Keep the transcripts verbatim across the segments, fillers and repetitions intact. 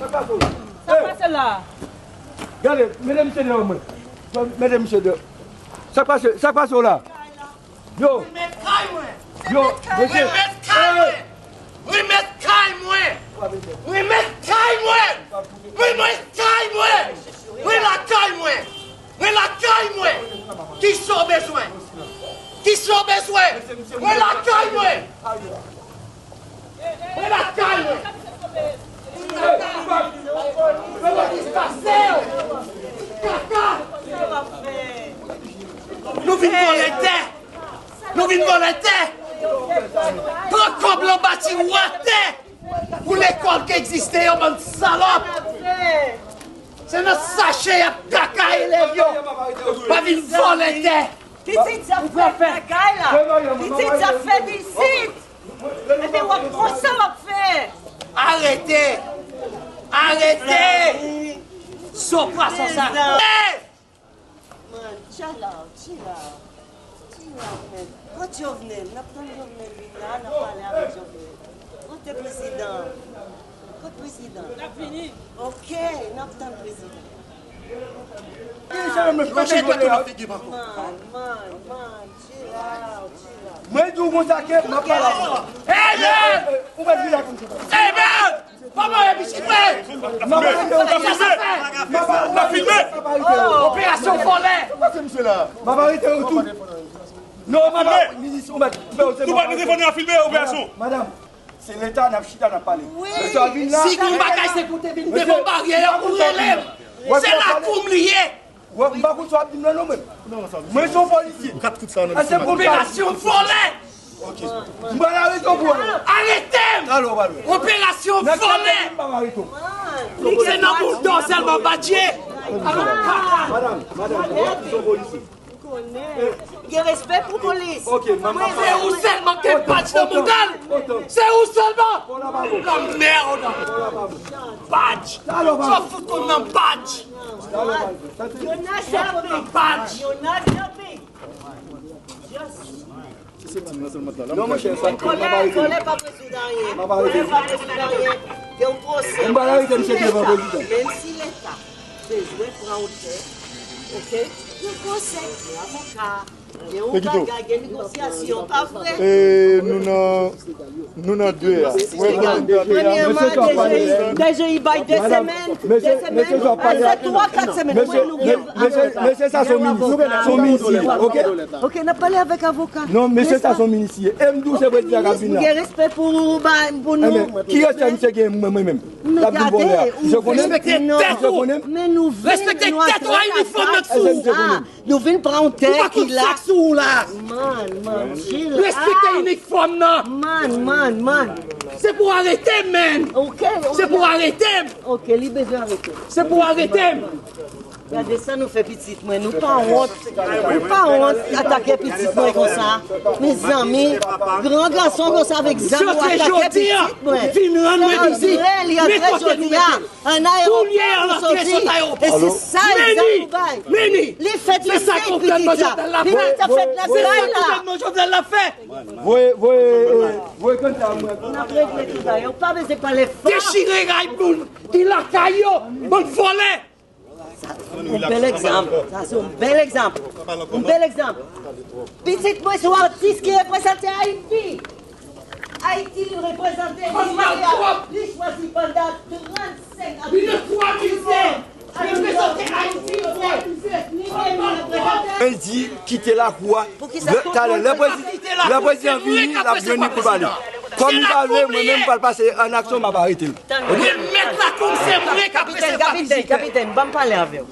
Sa k pase w la? Sa k pase la? Gade, mete misye deyò mwen. Mete misye deyò. Sa k pase, sa k pase w la? Yo. Remèt kay mwen. Yo, mesye. Remèt kay mwen. Remèt kay mwen. Remèt kay mwen. Remèt kay mwen. Mwen lakay mwen. Mwen lakay mwen. Kisa w bezwen? Kisa w bezwen? Mwen lakay mwen. Mwen lakay mwen. Kaka. Nou vin vòlè tè. Nou vin vòlè tè. Pran kòb lan bati wè tè. Pou lekòl ki egziste yo, bann salòp. Se nan sache y ap kaka elèv yo. Pa vin vòlè tè. Pitit sa fè lakay la. Pitit sa fè isit. Epi w ap konsa w ap fè. Arete. Arete. Son pwason sa. Man, chill out, chill out. Chill out, man. Kot Jovenel? N ap tann Jovenel vin la, n ap pale avèk Jovenel. Kote prezidan? Kot prezidan? L ap vini. Ok, n ap tann prezidan. Manje tout nan figi m ankò. Man, man, man, chill out, chill out. Mwen di w konsa ke m ap pale avè w. Amen! Ou mèt vin la konsa. Amen! Kòman e pitit mwen? N ap filme! N ap filme! Operasyon vòlè! M ap arete yo tout. Non, m ap minis, ou mèt fè yo se. Tou pa nou defann n ap filme operasyon. Madanm, se leta n ap chita n ap pale. Mesye a vin la. Si gon bagay se pou te vin devan baryè a pou rele m. Se lakou m li ye. Wè, m pa konn sa w ap di m nan non mwen. Mwen se yon polisye. Kat kout sa nan. Operasyon vòlè. Ok. M pral arete w pou wè. Arete m! Talè w pral wè. Operasyon vòlè. M pral arete w. Se nan boul dò sèlman badje. Madanm, madanm, mwen se yon polisye. Gen respè pou polis. Ok, manman. Se ou sèlman ke badj nan mouda l. Se ou sèlman. Lanmèd. Badj. Sa w fout konn nan badj. Yo n a chapé. Yo n a chapé. Just. Non, monchè, sa, m ap arete. Kòlè, kòlè pa rezoud anyen. M ap arete. Kòlè pa rezoud anyen. Gen yon pwosè. M pa arete misye devan prezidan. Menm si leta bezwen pran otè, ok? Gen pwosè, gen avoka. Gen yon bagay, gen negosyasyon, pa vre? E, nou nan, nou nan de a. Premyèman, DG, DG, bay de semèn, de semèn, pase twa, kat semèn, mwen nou gen avoka. Mesye sa se yon minis, se yon minis li ye, ok? Ok, n ap pale avèk avoka. Non, mesye sa se yon minis li ye. E m di w se prezidan k ap vin la. Gen respè pou, ba, pou nou. Ki respè misye gen mwen, mwen menm? L ap vin vòlè a. Misye konnen? Respekte tèt ou. Men nou vin, nou atake. Respekte tèt ou, a inifòm nan sou ou. Nou vin pran yon tè ki la. Ou pa konn sa k sou ou la. Man, man, chill out. Respekte inifòm nan. Man, man, man. Se pou arete m, man. Ok, ok. Se pou arete m. Ok, li bezwen arete. Se pou arete m. Gade sa nou fè pitit mwen. Nou pa wont. Nou pa wont atake pitit mwen konsa. Mezanmi, gran gason konsa avèk zam ou atake pitit mwen. Vin rann mwen vizit. Se antrè, li antrè jodi a. An ayewopò pou soti. E se sa egzanp ou bay. Li fèt isit, pitit la. Pitit la fèt nan kay la. Voye, voye, eh, voye kanta mwen. N ap regle tout bagay. Ou pa bezwen pale fò. Dechire kay moun ki lakay yo. Bann vòlè. Yon bèl egzanp. Sa se yon bèl egzanp. Yon bèl egzanp. Pitit mwen se yon atis ki reprezante Ayiti. Ayiti li reprezante, li chwazi pandan trannsenk ane. Li nan twa mize. Li reprezante Ayiti. Li reprezante. Mwen di kite lakou a. Talè, lè prezidan, lè prezidan vini, l ap jwenn li pou l pale. Kòm li pa vle, mwen menm m pral pase an aksyon, m ap arete l. Remèt lakou m, se mwen k ap resevwa vizitè. Kapitèn, kapitèn, ban m pale avè w.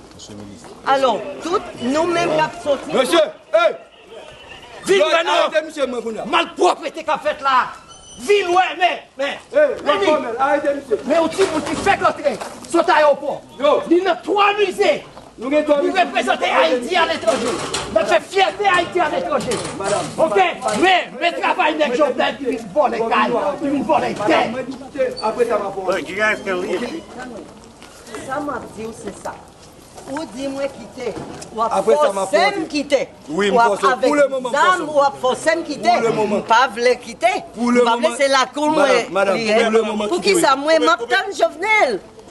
Alò, tout nou menm k ap soti. Mesye, hey! Vin wè non! Arete misye mwen kounye a. Malpwòpte k ap fèt la. Vin wè, men, men. Hey, men yon ti moun ki fèk antre sot ayewopò. Li nan twa mize. Li reprezante Ayiti aletranje. L ap fè fyète Ayiti aletranje. Ok? Men, men travay nèg Jovenel ki vin vòlè kay, ki vin vòlè tè. But you guys can leave. Sa m ap di w se sa. Ou di mwen kite, w ap fòse m kite. W ap avèk zam, w ap fòse m kite. M pa vle kite. M pa vle, se lakou mwen li ye. Poukisa mwen m ap tann Jovenel?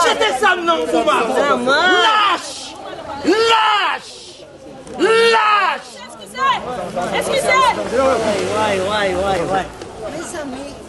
Jete zam nan pou m avè w. Lach! Lach! Lach! Eskize! Eskize! Way, way, way, way. Mezanmi.